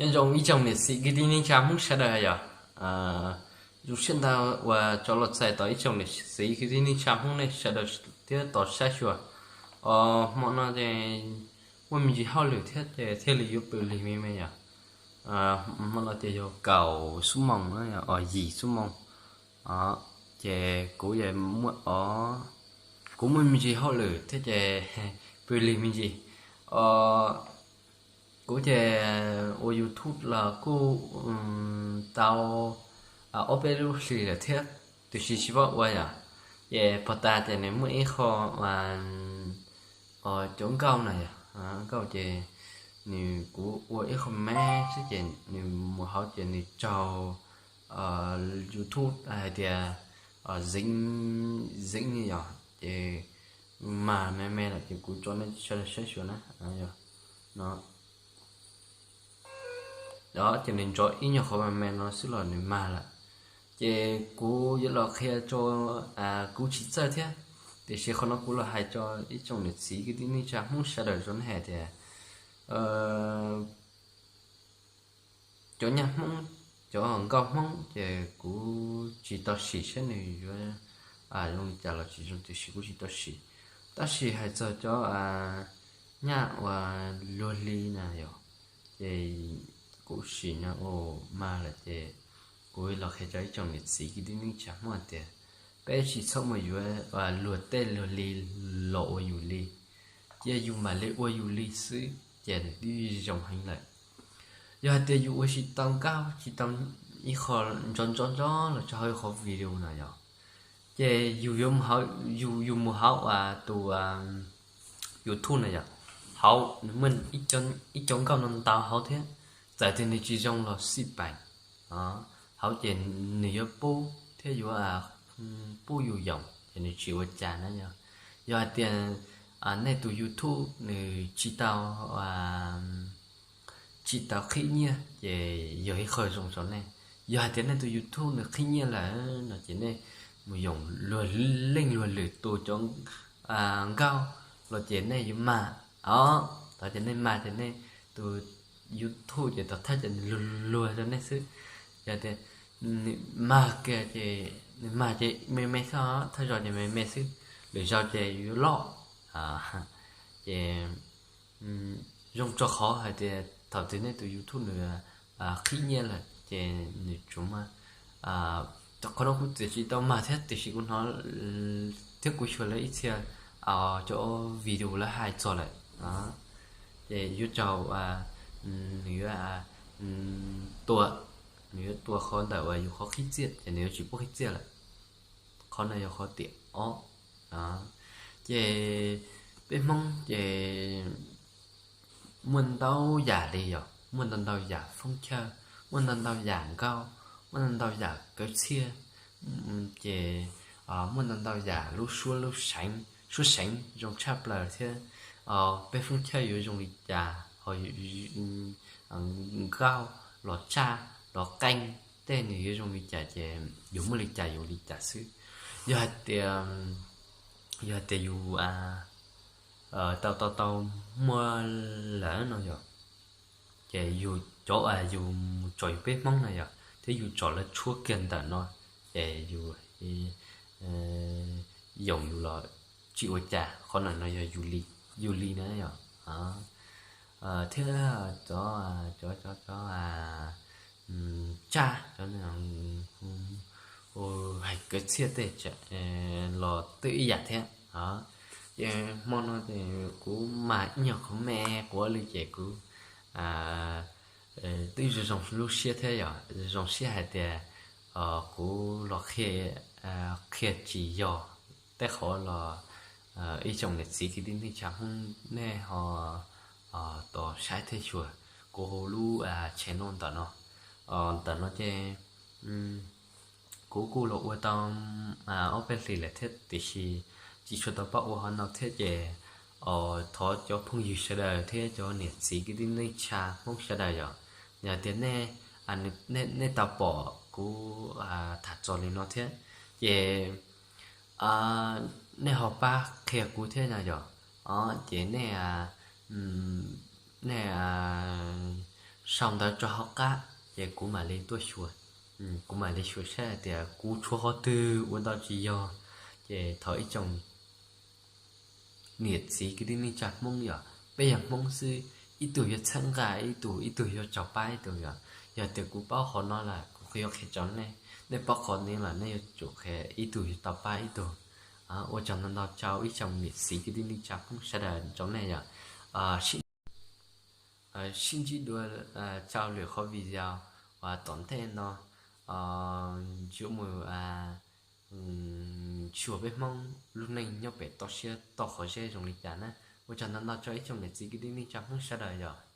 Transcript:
Nyob zoo ib tsoom niam txiv kwv tij neej tsa Hmoob sawv daws yom. Zoo siab ntau uas rov los txais tos ib tsoom niam txiv kwv tij neej tsa Hmoob nej sawv daws thiab tos saib xyuas. Hmo no ces muaj me ntsis hauj lwm thiab ces thiaj li yuav pw lig me me yom. Hmo no ces yog kaum xuab moos, yim xuab moos. Ces kuv, kuv muaj me ntsis hauj lwm thiab ces pw lig me ntsis. Kuv ces ua YouTube los kuj tau ob peb lub hlis lawm thiab, tiam sis tsis paub ua yom. Ces pog tas ces nws muaj ib qho cov nkauj na yom, nkauj ces nws, kuv ua ib qho me xwb ces nws mus hauv ces nws raug YouTube hais tias zeev, zeev ni yom, ces mag me me lawm ces kuv tso nej sawv daws saib xyuas na. Ces nws ntsoov ib nyuag qhov me me no xwb los nws mag lawm. Ces kuv yuav los qhia tso, kuv tsis txawj thiab, tiam sis qhov no kuv los hais tso ib tsoom niam txiv kwv tij neej tsa Hmoob sawv daws tso nej hais tias cov nyaj Hmoob, cov nkauj Hmoob ces kuv tsis tau sim saib nws yuav zoo li cas los tsis zoo, tiam sis kuv tsis tau sim. Tab sis hais txog cov nyaj uas luag li na yom, ces kuv sim no ua mag lawm ces kuv los qhia rau ib tsoom niam txiv kwv tij neej tsa Hmoob hais tias peb tsis txhob mus yuav luag tej luag li los ua yus li. Cia yus mam li ua yus li xwb ces nws twb zoo heev lawm. Yog hais tias yus ua tsis tau nkauj, tsis tau ib qho ntso ntso ntso los tso hauv ib qhov video na yom, ces yus yuav, yus mus hauv tus YouTube na yom, hauv nws muaj ib co nkauj no ntau hauv thiab, txawm tias nws tsis zoo los xij peem, hauv ces nws yuav pub thiab yuav pub yus yoom ces nws tsis ua cas na yom. Yog hais tias nej tus YouTube nws tsis tau, tsis tau qhib nyiaj ces yog ib qho zoo rau nej. Yog hais tias nej tus YouTube nws qhib nyiaj lawm no ces nej mus yoom luag leej luag lwm tus cov nkauj los ces nej yuav mag os. Thaum tias nej mag ces nej tus YouTube ces tom thawj ces nws luag luag rau nej xwb. Yog tias nws mag kiag ces nws mag ces me me xwb, thawj zaug ces me me xwb, lwm zaug ces yuav loj. Ces zoo rau qhov hais tias thaum twg nej tus YouTube nws qhib nyiaj lawm ces nws tsuas muaj, qhov no kuv txiav tsis tau mag thiab tiam sis kuv hnov thiab kuv xyuas lawv ib txhia cov video lawv hais txog lawm. Ces yuav raug, nws yuav tua, nws yuav tua qhov ntawm uas yus qhov qhib txiaj ces nws yuav tsis pub qhib txiaj lawm. Qhov no yog qhov tiam ob. Ces peb Hmoob ces muaj ntau yam li yom, muaj ntau ntau yam foob chawj, muaj ntau ntau yam nkauj, muaj ntau ntau yam kawv txhiaj, ces muaj ntau ntau yam lub suab, lub seev, suab seev zoo tshaj plaws thiab. Peb foob chawj yuav zoo li cas, ho nkauj los tsaj los qeej tej nws yuav zoo li cas ces yus muaj li cas yus li cas xwb. Yog hais tias, yog hais tias yus tau tau tau muaj lawm no yom, ces yus cov, yus mus tsom yus peb Hmoob na yom, thiab yus tsom lawv tshuab kiag ntawm no, ces yus yoom yus los tsis ua cas, qhov no no yog yus li na yom. Thiab cov, cov, cov, cov tsaj, cov hais kawv txhiaj tej los twb ib yam thiab. Ces hmo no ces kuv mag ib nyuag qhov me quav li ces kuv twb zoo zoo lub siab thiab yom, zoo siab hais tias kuv los qhia, qhia tsis yog tej qhov los ib tsoom niam txiv kwv tij neej tsa Hmoob nej ho tos saib thiab xyuas kuv hu lub channel ntawm no. Ntawm no ces kuv kuj los ua tau ob peb hlis lawm thiab tiam sis tsis tshua tau pab ua qhov no thiab ces thov cov phooj ywg sawv daws thiab cov niam txiv kwv tij neej tsa Hmoob sawv daws yom, yog tias nej, nej tau pom kuv tham txog li no thiab ces nej ho pab qhia kuv thiab no yom. Ces nej, nej, sau ntawv rau hauv qab ces kuv mam li tuaj xyuas, kuv mam li xyuas saib hais tias kuv tshuav qhov twg ua ntau tsis yog. Ces thov ib tsoom niam txiv kwv tij neej tsa Hmoob yom, peb yog Hmoob xwb, ib tug yuav txhawb nqa ib tug, ib tug yuav tso pab ib tug yom. Yog tias kuv paub qhov no lawm kuv yuav qhia rau nej, nej paub qhov no lawm nej yuav tsum qhia ib tug yuav tau pab ib tug. Ua tsaug ntau ntau rau ib tsoom niam txiv kwv tij neej tsa Hmoob sawv daws rau nej yom. Sib ntsib dua rau lwm qhov video uas tom ntej no, yuav mus xyuas peb Hmoob lub neej nyob pem toj siab toj qhov zeb zoo li cas na. Ua tsaug ntau ntau rau ib tsoom niam txiv kwv tij neej tsa Hmoob sawv daws yom.